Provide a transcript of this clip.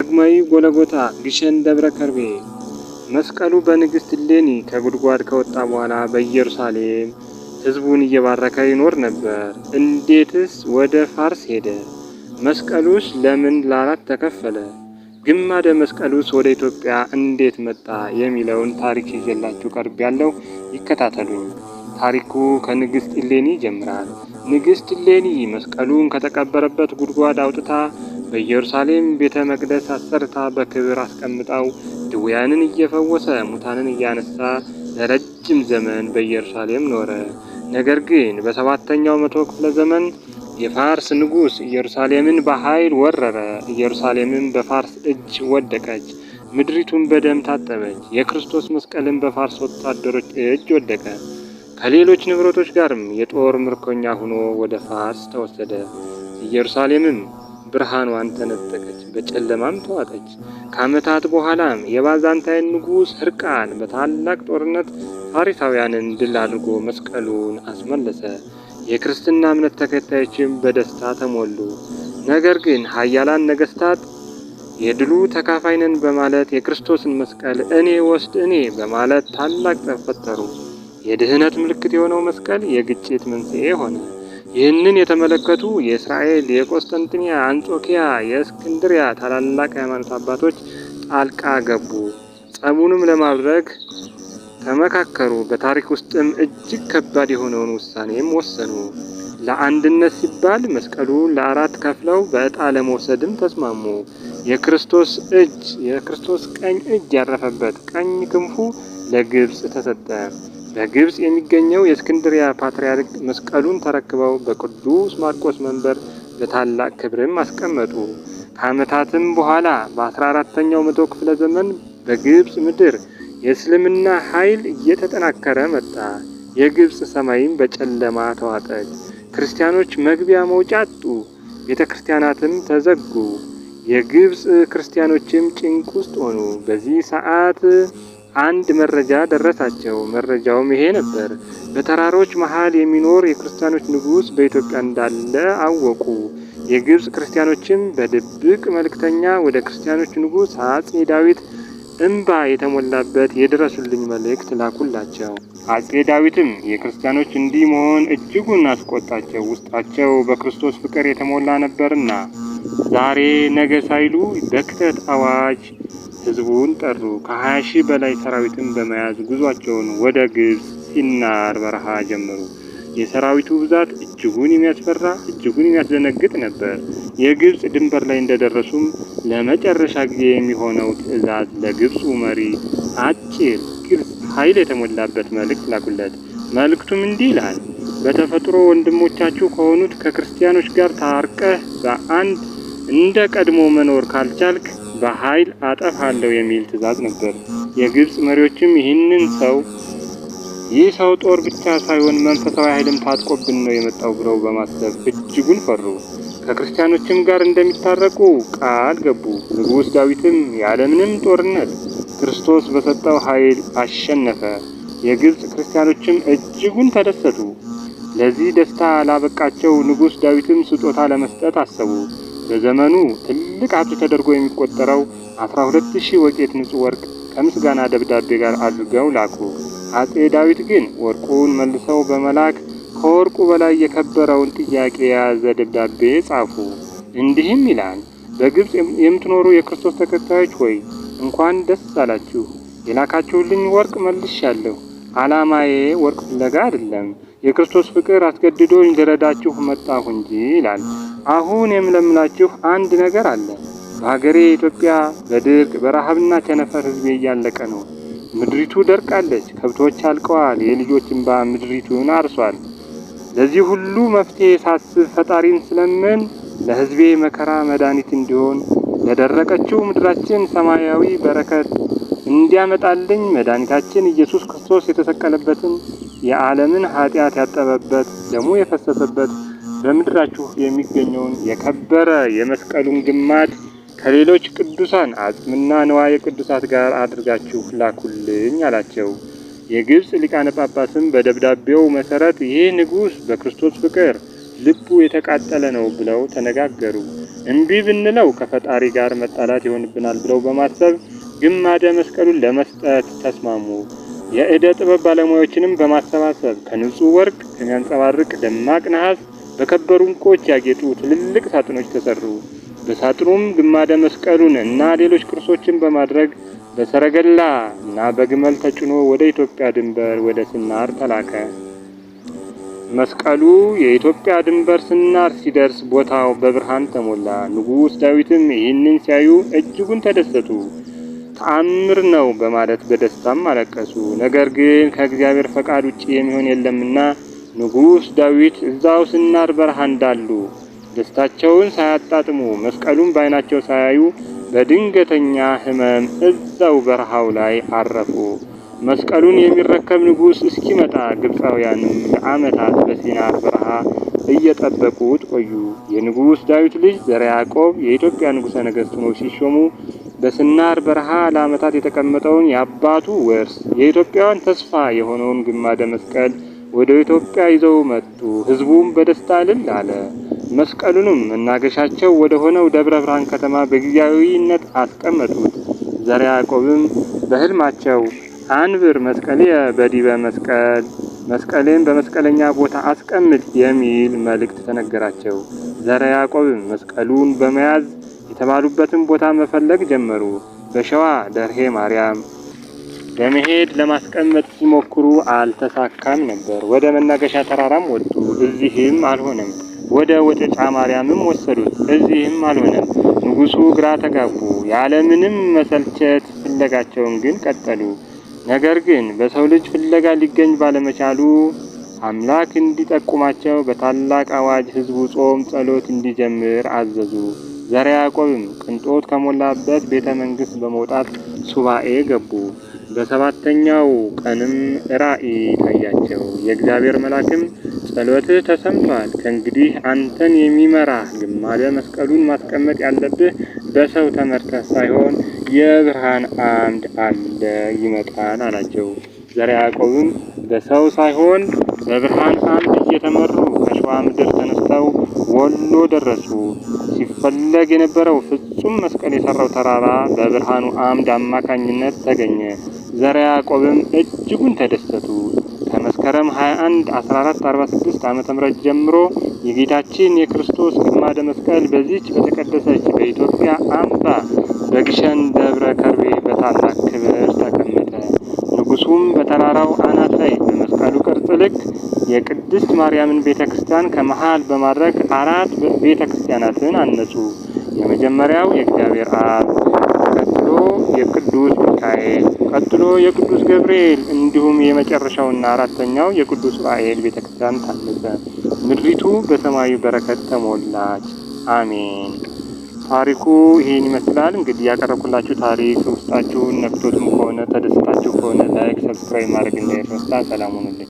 ዳግማዊ ጎለጎታ ግሸን ደብረ ከርቤ። መስቀሉ በንግሥት እሌኒ ከጉድጓድ ከወጣ በኋላ በኢየሩሳሌም ሕዝቡን እየባረከ ይኖር ነበር። እንዴትስ ወደ ፋርስ ሄደ? መስቀሉስ ለምን ለአራት ተከፈለ? ግማደ መስቀሉስ ወደ ኢትዮጵያ እንዴት መጣ? የሚለውን ታሪክ ይዤላችሁ ቀርቤያለሁ። ይከታተሉኝ። ታሪኩ ከንግሥት እሌኒ ይጀምራል። ንግሥት እሌኒ መስቀሉን ከተቀበረበት ጉድጓድ አውጥታ በኢየሩሳሌም ቤተ መቅደስ አሰርታ በክብር አስቀምጣው ድውያንን እየፈወሰ ሙታንን እያነሳ ለረጅም ዘመን በኢየሩሳሌም ኖረ። ነገር ግን በሰባተኛው መቶ ክፍለ ዘመን የፋርስ ንጉሥ ኢየሩሳሌምን በኃይል ወረረ። ኢየሩሳሌምም በፋርስ እጅ ወደቀች፣ ምድሪቱን በደም ታጠበች። የክርስቶስ መስቀልም በፋርስ ወታደሮች እጅ ወደቀ። ከሌሎች ንብረቶች ጋርም የጦር ምርኮኛ ሆኖ ወደ ፋርስ ተወሰደ። ኢየሩሳሌምም ብርሃኗን ተነጠቀች፣ በጨለማም ተዋጠች። ከዓመታት በኋላም የባዛንታይን ንጉሥ ሕርቃል በታላቅ ጦርነት ፋሪሳውያንን ድል አድርጎ መስቀሉን አስመለሰ። የክርስትና እምነት ተከታዮችም በደስታ ተሞሉ። ነገር ግን ኃያላን ነገስታት የድሉ ተካፋይ ነን በማለት የክርስቶስን መስቀል እኔ ወስድ እኔ በማለት ታላቅ ጠብ ፈጠሩ። የድህነት ምልክት የሆነው መስቀል የግጭት መንስኤ ሆነ። ይህንን የተመለከቱ የእስራኤል፣ የቆስጠንጥንያ፣ አንጾኪያ፣ የእስክንድሪያ ታላላቅ ሃይማኖት አባቶች ጣልቃ ገቡ። ጸቡንም ለማድረግ ተመካከሩ። በታሪክ ውስጥም እጅግ ከባድ የሆነውን ውሳኔም ወሰኑ። ለአንድነት ሲባል መስቀሉን ለአራት ከፍለው በዕጣ ለመውሰድም ተስማሙ። የክርስቶስ እጅ የክርስቶስ ቀኝ እጅ ያረፈበት ቀኝ ክንፉ ለግብጽ ተሰጠ። በግብጽ የሚገኘው የእስክንድሪያ ፓትርያርክ መስቀሉን ተረክበው በቅዱስ ማርቆስ መንበር በታላቅ ክብርም አስቀመጡ። ከዓመታትም በኋላ በ14ኛው መቶ ክፍለ ዘመን በግብጽ ምድር የእስልምና ኃይል እየተጠናከረ መጣ። የግብጽ ሰማይም በጨለማ ተዋጠች። ክርስቲያኖች መግቢያ መውጫ አጡ። ቤተ ክርስቲያናትም ተዘጉ። የግብጽ ክርስቲያኖችም ጭንቅ ውስጥ ሆኑ። በዚህ ሰዓት አንድ መረጃ ደረሳቸው። መረጃውም ይሄ ነበር። በተራሮች መሃል የሚኖር የክርስቲያኖች ንጉሥ በኢትዮጵያ እንዳለ አወቁ። የግብጽ ክርስቲያኖችም በድብቅ መልእክተኛ ወደ ክርስቲያኖች ንጉሥ አጼ ዳዊት እምባ የተሞላበት የድረሱልኝ መልእክት ላኩላቸው። አጼ ዳዊትም የክርስቲያኖች እንዲህ መሆን እጅጉን አስቆጣቸው። ውስጣቸው በክርስቶስ ፍቅር የተሞላ ነበርና ዛሬ ነገ ሳይሉ በክተት አዋጅ ህዝቡን ጠሩ። ከ20,000 በላይ ሰራዊትን በመያዝ ጉዟቸውን ወደ ግብጽ ሲናር በረሃ ጀመሩ። የሰራዊቱ ብዛት እጅጉን የሚያስፈራ እጅጉን የሚያስደነግጥ ነበር። የግብጽ ድንበር ላይ እንደደረሱም ለመጨረሻ ጊዜ የሚሆነው ትዕዛዝ ለግብፁ መሪ አጭር፣ ግልጽ፣ ኃይል የተሞላበት መልእክት ላኩለት። መልእክቱም እንዲህ ይላል። በተፈጥሮ ወንድሞቻችሁ ከሆኑት ከክርስቲያኖች ጋር ታርቀህ በአንድ እንደ ቀድሞ መኖር ካልቻልክ በኃይል አጠፋለሁ የሚል ትዕዛዝ ነበር። የግብጽ መሪዎችም ይህንን ሰው ይህ ሰው ጦር ብቻ ሳይሆን መንፈሳዊ ኃይልም ታጥቆብን ነው የመጣው ብለው በማሰብ እጅጉን ፈሩ። ከክርስቲያኖችም ጋር እንደሚታረቁ ቃል ገቡ። ንጉሥ ዳዊትም ያለምንም ጦርነት ክርስቶስ በሰጠው ኃይል አሸነፈ። የግብጽ ክርስቲያኖችም እጅጉን ተደሰቱ። ለዚህ ደስታ ላበቃቸው ንጉሥ ዳዊትም ስጦታ ለመስጠት አሰቡ። በዘመኑ ትልቅ ሀብት ተደርጎ የሚቆጠረው 12,000 ወቄት ንጹሕ ወርቅ ከምስጋና ደብዳቤ ጋር አድርገው ላኩ። አጼ ዳዊት ግን ወርቁን መልሰው በመላክ ከወርቁ በላይ የከበረውን ጥያቄ የያዘ ደብዳቤ ጻፉ። እንዲህም ይላል። በግብጽ የምትኖሩ የክርስቶስ ተከታዮች ሆይ እንኳን ደስ አላችሁ። የላካችሁልኝ ወርቅ መልሻለሁ። ዓላማዬ ወርቅ ፍለጋ አይደለም። የክርስቶስ ፍቅር አስገድዶኝ ልረዳችሁ መጣሁ እንጂ ይላል። አሁን የምለምላችሁ አንድ ነገር አለ። በሀገሬ ኢትዮጵያ በድርቅ በረሃብና ቸነፈር ሕዝቤ እያለቀ ነው። ምድሪቱ ደርቃለች፣ ከብቶች አልቀዋል፣ የልጆች እንባ ምድሪቱን አርሷል። ለዚህ ሁሉ መፍትሄ ሳስብ ፈጣሪን ስለምን ለሕዝቤ መከራ መድኃኒት እንዲሆን ለደረቀችው ምድራችን ሰማያዊ በረከት እንዲያመጣልኝ መድኃኒታችን ኢየሱስ ክርስቶስ የተሰቀለበትን የዓለምን ኃጢአት ያጠበበት ደሙ የፈሰሰበት በምድራችሁ የሚገኘውን የከበረ የመስቀሉን ግማድ ከሌሎች ቅዱሳን አጽምና ንዋየ ቅዱሳት ጋር አድርጋችሁ ላኩልኝ አላቸው። የግብጽ ሊቃነ ጳጳስም በደብዳቤው መሰረት ይህ ንጉሥ በክርስቶስ ፍቅር ልቡ የተቃጠለ ነው ብለው ተነጋገሩ። እምቢ ብንለው ከፈጣሪ ጋር መጣላት ይሆንብናል ብለው በማሰብ ግማደ መስቀሉን ለመስጠት ተስማሙ። የእደ ጥበብ ባለሙያዎችንም በማሰባሰብ ከንጹህ ወርቅ ከሚያንጸባርቅ ደማቅ ነሐስ በከበሩ ዕንቁዎች ያጌጡ ትልልቅ ሳጥኖች ተሰሩ። በሳጥኑም ግማደ መስቀሉን እና ሌሎች ቅርሶችን በማድረግ በሰረገላ እና በግመል ተጭኖ ወደ ኢትዮጵያ ድንበር ወደ ስናር ተላከ። መስቀሉ የኢትዮጵያ ድንበር ስናር ሲደርስ ቦታው በብርሃን ተሞላ። ንጉሥ ዳዊትም ይህንን ሲያዩ እጅጉን ተደሰቱ። ተአምር ነው በማለት በደስታም አለቀሱ። ነገር ግን ከእግዚአብሔር ፈቃድ ውጭ የሚሆን የለምና ንጉሥ ዳዊት እዛው ስናር በረሃ እንዳሉ ደስታቸውን ሳያጣጥሙ መስቀሉን በዓይናቸው ሳያዩ በድንገተኛ ሕመም እዛው በረሃው ላይ አረፉ። መስቀሉን የሚረከብ ንጉሥ እስኪመጣ ግብፃውያንም ለዓመታት በሲናር በረሃ እየጠበቁት ቆዩ። የንጉሥ ዳዊት ልጅ ዘርዓ ያዕቆብ የኢትዮጵያ ንጉሠ ነገሥት ሆነው ሲሾሙ በስናር በረሃ ለዓመታት የተቀመጠውን የአባቱ ውርስ የኢትዮጵያውያን ተስፋ የሆነውን ግማደ መስቀል ወደ ኢትዮጵያ ይዘው መጡ። ሕዝቡም በደስታ እልል አለ። መስቀሉንም መናገሻቸው ወደ ሆነው ደብረ ብርሃን ከተማ በጊዜያዊነት አስቀመጡት። ዘርዓ ያዕቆብም በሕልማቸው አንብር መስቀልየ በዲበ መስቀል፣ መስቀሌን በመስቀለኛ ቦታ አስቀምጥ የሚል መልእክት ተነገራቸው። ዘርዓ ያዕቆብም መስቀሉን በመያዝ የተባሉበትን ቦታ መፈለግ ጀመሩ። በሸዋ ደርሄ ማርያም በመሄድ ለማስቀመጥ ሲሞክሩ አልተሳካም ነበር። ወደ መናገሻ ተራራም ወጡ፣ እዚህም አልሆነም። ወደ ወጨጫ ማርያምም ወሰዱት፣ እዚህም አልሆነም። ንጉሱ ግራ ተጋቡ። ያለምንም መሰልቸት ፍለጋቸውን ግን ቀጠሉ። ነገር ግን በሰው ልጅ ፍለጋ ሊገኝ ባለመቻሉ አምላክ እንዲጠቁማቸው በታላቅ አዋጅ ሕዝቡ ጾም፣ ጸሎት እንዲጀምር አዘዙ። ዘርዓ ያዕቆብም ቅንጦት ከሞላበት ቤተ መንግስት በመውጣት ሱባኤ ገቡ። በሰባተኛው ቀንም ራእይ ታያቸው። የእግዚአብሔር መልአክም ጸሎትህ ተሰምቷል፣ ከእንግዲህ አንተን የሚመራ ግማደ መስቀሉን ማስቀመጥ ያለብህ በሰው ተመርተህ ሳይሆን የብርሃን አምድ አለ ይመጣል አላቸው። ዘርዓ ያዕቆብም በሰው ሳይሆን በብርሃን አምድ እየተመሩ ከሸዋ ምድር ተነስተው ወሎ ደረሱ። ሲፈለግ የነበረው ፍጹም መስቀል የሰራው ተራራ በብርሃኑ አምድ አማካኝነት ተገኘ። ዘርዓ ያዕቆብም እጅጉን ተደሰቱ። ከመስከረም 21 1446 ዓ.ም ጀምሮ የጌታችን የክርስቶስ ግማደ መስቀል በዚች በተቀደሰች በኢትዮጵያ አምባ በግሸን ደብረ ከርቤ በታላቅ ክብር ተቀመጠ። ንጉሱም በተራራው አናት ላይ በመስቀሉ ቅርጽ ልክ የቅድስት ማርያምን ቤተ ክርስቲያን ከመሃል በማድረግ አራት ቤተ ክርስቲያናትን አነጹ። የመጀመሪያው የእግዚአብሔር አብ፣ ቀጥሎ የቅዱስ ሚካኤል፣ ቀጥሎ የቅዱስ ገብርኤል እንዲሁም የመጨረሻውና አራተኛው የቅዱስ ዑራኤል ቤተ ክርስቲያን ታነጸ። ምድሪቱ በሰማያዊ በረከት ተሞላች። አሜን። ታሪኩ ይህን ይመስላል። እንግዲህ ያቀረብኩላችሁ ታሪክ ውስጣችሁን ነክቶትም ከሆነ ተደስታችሁ ከሆነ like፣ subscribe ማድረግ እንዳይረሳ። ሰላም ሁኑልኝ።